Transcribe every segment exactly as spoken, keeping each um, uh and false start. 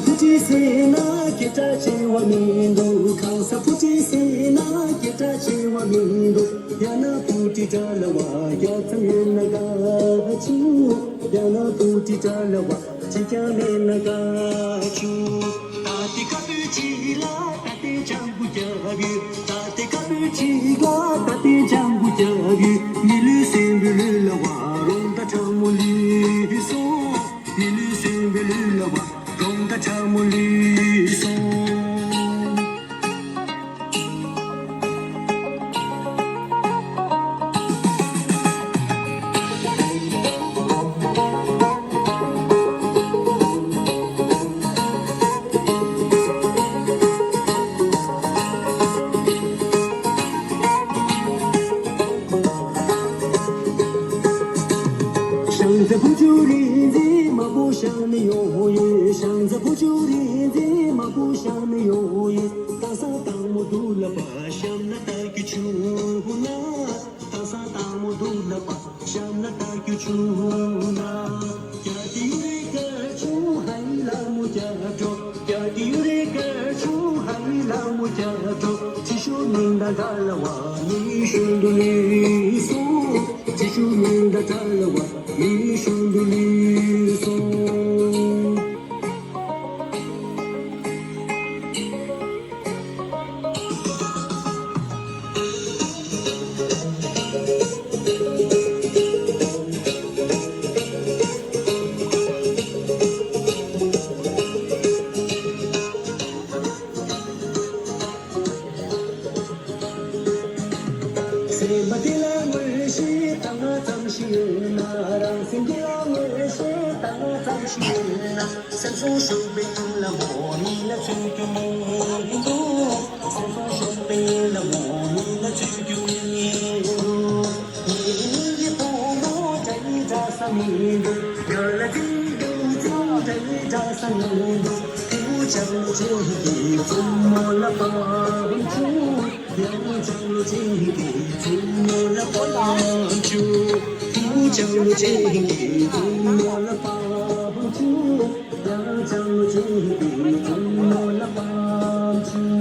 ཕུ་ཏི་ཟེར་ན་སྐད་གྲགས་ཆེ་བ་མི་འདུག་ཁང་ས་ཕུ་ཏི་ཟེར་ན་སྐད་གྲགས་ཆེ་བ་མི་འདུག་ཡང་ན་ཕུ་ཏི་གྲྭ་ལ་བ་རྒྱལ་ཚབ་ཡོད་ན་དགའ་བྱུང་། ཡང་ན་ཕུ་ཏི་གྲྭ་ལ་བ་གཅིག་ཀྱང་མེད་ན་དགའ་བྱུང་། ད་ལྟའི་ཁ་བོད་ཅིག་ལ་ད་ལྟའི་ལྗང་གུ་རྒྱབ་ཡོད། ད་ལྟའི་ཁ་བོད་ཅིག་ལ་ད་ལྟའི་ལྗང་གུ་རྒྱབ་ཡོད། མི་ལུས་སྲིན་པོའི་ལུས་ལ་བ་རོང་ད་ཁྲ་མོ་ལུས་སོང་། མི་ལུས་སྲིན་པོའི་ལུས་ལ་བ་རོང་ད་ཁྲ་མོ་ལུས་སོང་། ཤང་རྩེ་བུ་ཆུ་རིག་འཛིན་མ་བུ་ཤང་ནི་ཡོང་ཡོད། ཤང་རྩེ་བུ་ཆུ་རིག་འཛིན་མ་བུ་ཤང་ནི་ཡོང་ཡོད། ད་ས་དང་མོ་དུ་ལ་པ་ཤམ་ན་ད་ཀི་ཆུ་ན། ད་ས་དང་མོ་དུ་ལ་པ་ཤམ་ན་ད་ཀི་ཆུ་ན། རྒྱ་གི་ཡུ་རེ་ཀ་ཆུ་ཧའི་ལ་མོ་རྒྱ་གྲོ། རྒྱ་གི་ཡུ་རེ་ཀ་ཆུ་ཧའི་ལ་མོ་རྒྱ་གྲོ། ཅི་ཤུ་མིང་ད་ག་ལ་བ་མི་ཤུ་འདུ་ལི་སོ། ཅི་ཤུ་མིང་ད་ག་ལ་བ་མི་ཤུ་འདུ་ལི་སོ། སེམས་པ་འདི་ལ་ངོས་ཤེས་ད་ང་ཙམ་ཞིག་ཡོད་ན། རང་སེམས་འདི་ལ་ངོས་ཤེས་ད་ང་ཙམ་ཞིག་ཡོད་ན། སེམས་སོང་ཤུགས་པའི་ཉིན་ལ་མོ་ཉིན་ལ་ཚུད་རྒྱུ་མི་འདུག་སེམས་སོང་ཤུགས་པའི་ཉིན་ལ་མོ་ཉིན་ལ་ཚུད་རྒྱུ་མི་འདུག་ཉིན་གྱི་བུ་མོ་འདྲ་ཡི་འདྲ་ས་མི་འདུག་ཡར་ལ་འཛིན་རྒྱུ་འཛིན་འདྲ་ཡི་འདྲ་ས་མི་འདུག་ཕུ་བྱང་ལོ་ཆེ་གི་བུ་མོ་ལ་པང་ཆུ། ཡང་བྱང་ལོ་ཆེ་གི་བུ་མོ་ལ་པང་ཆུ། ཕུ་བྱང་ལོ་ཆེ་གི་བུ་མོ་ལ་པང་ཆུ། ཡང་བྱང་ལོ་ཆེ་གི་བུ་མོ་ལ་པང་ཆུ།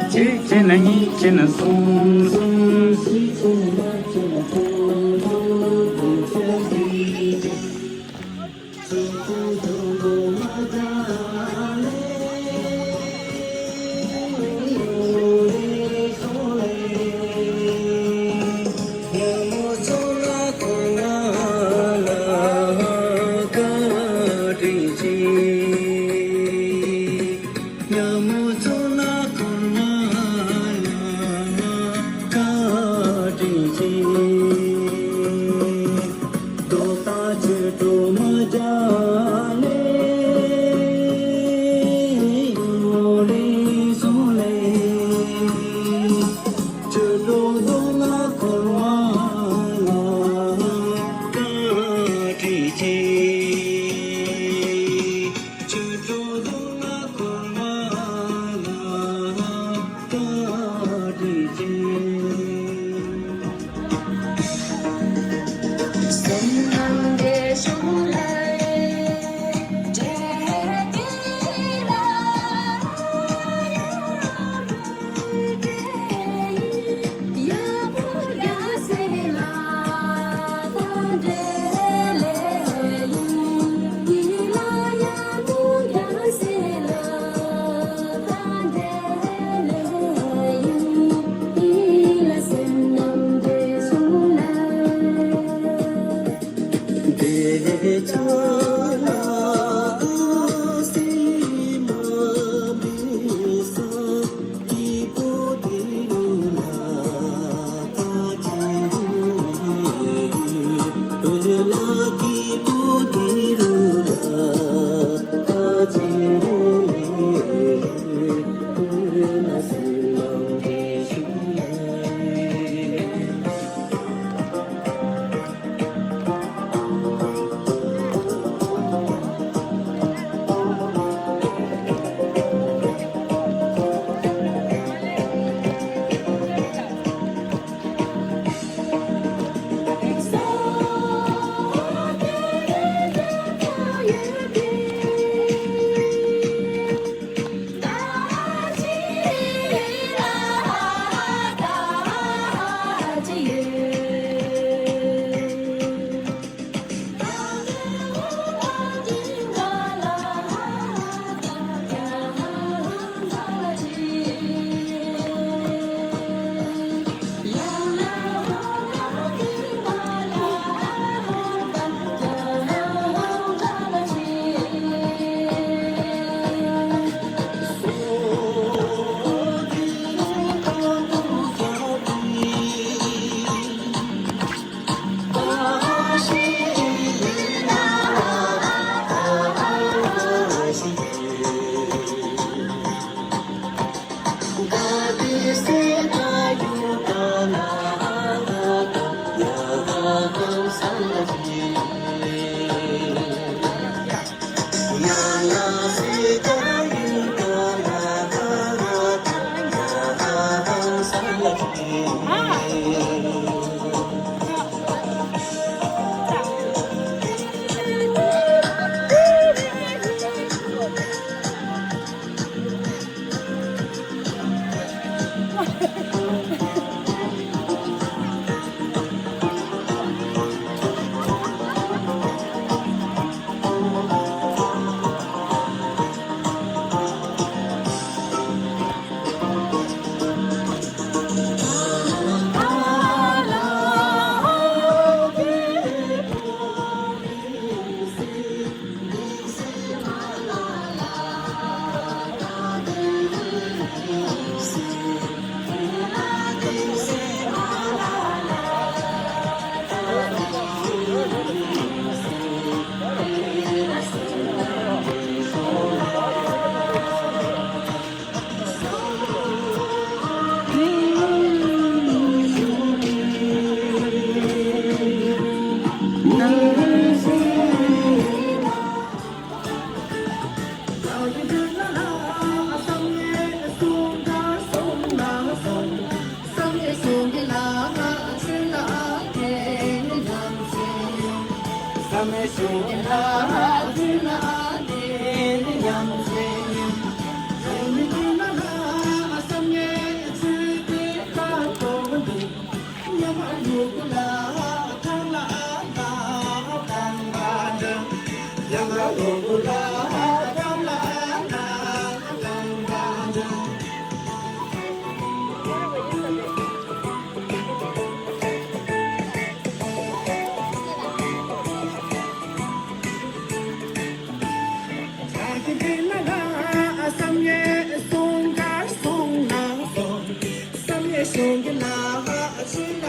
གཅིག་བྱས་ན་གཉིས་བྱས་ན་གསུམ། བསམ་ཡས་གཞུང་གི་ལྷ་ཆུ་ལ་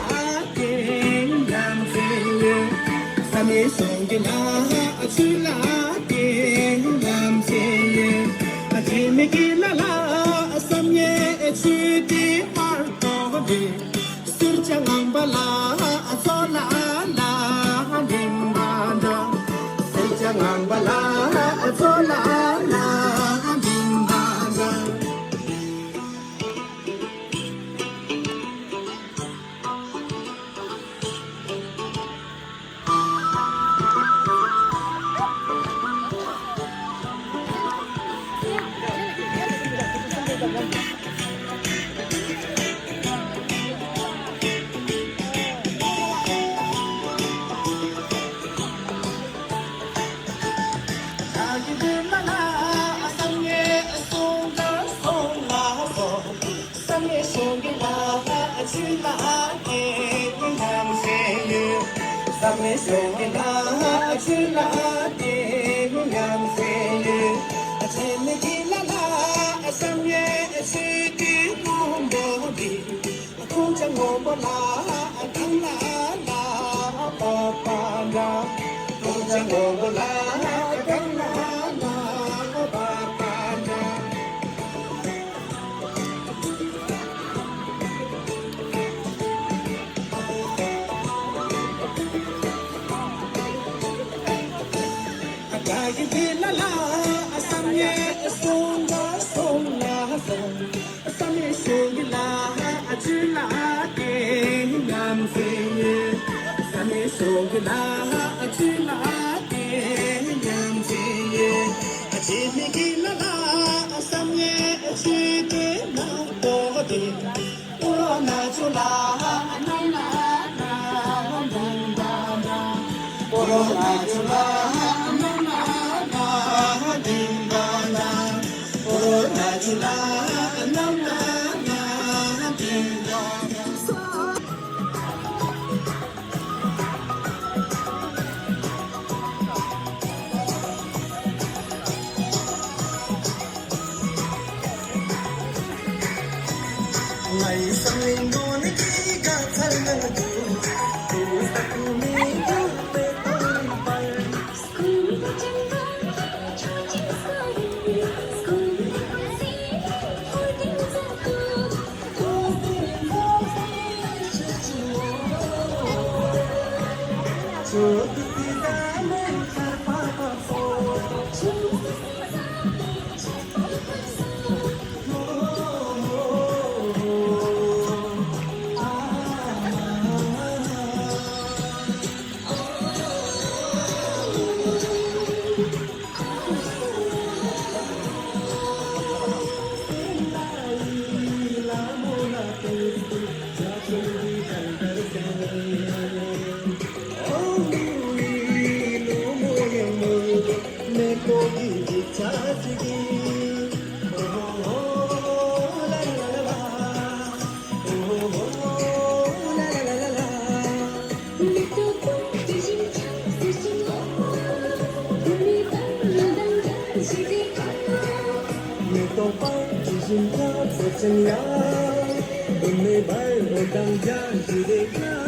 བརྟེན་ལམ་ཟེར་ཡོད། བསམ་ཡས་གཞུང་གི་ལྷ་ཆུ་ལ་བརྟེན་ལམ་ཟེར་ཡོད། རྗེ་མི་དགེ་ལ་ལ་བསམ་ཡས་ཆུ་དེ་མར་གཏོགས་ཏེ། གསེར་བྱ་ངང་པ་ལ་མཚོ་ལ་ལ་འདིང་བ་འདྲ། གསེར་བྱ་ངང་པ་ལ་མཚོ་ལ་ལ་འདིང་བ་འདྲ། བསམ་ཡས་གཞུང་གི་ལྷ་ཆུ་ལ་བརྟེན་ཉམས་སེ་ཡོད། བསམ་ཡས་གཞུང་གི་ལྷ་ཆུ་ལ་བརྟེན་ཉམས་སེ་ཡོད། ཨ་ཆེ་མི་གི་ལ་ལ་བསམ་ཡས་ཆུ་གི་ཀུན་པོ་འདི། ཀུན་ཅང་ངོ་པོ་ལ་གང་ལ་ལ་པ་པ་འདྲ། ཀུན་ཅང་ངོ་པོ་ལ་གང་ལ་ལ་པ་པ་འདྲ། ད་གི་དེ་ལ་ལ་བསམ་ཡས་སོང་ལ་སོང་ལ་སོང་། བསམ་ཡས་སོང་གི་ལ་ཨ་ཆུ་ལ་དེ་ཉམས་སེ་ཡོད། བསམ་ཡས་སོང་གི་ལ་ཨ་ཆུ་ལ་དེ་ཉམས་སེ་ཡོད། ཨ་ཆེ་མི་གི་ལ་ལ་བསམ་ཡས་ཨ་ཆུ་དེ་ན་ཏོ་དེ། མེ་ཏོག་པང་ཇི་བཞིན་ཁྱབ་སོ་ཅན་ཡ། འོད་མའི་བར་འོད་དང་འཇའ་ཞུ་རེ་ཁྱབ།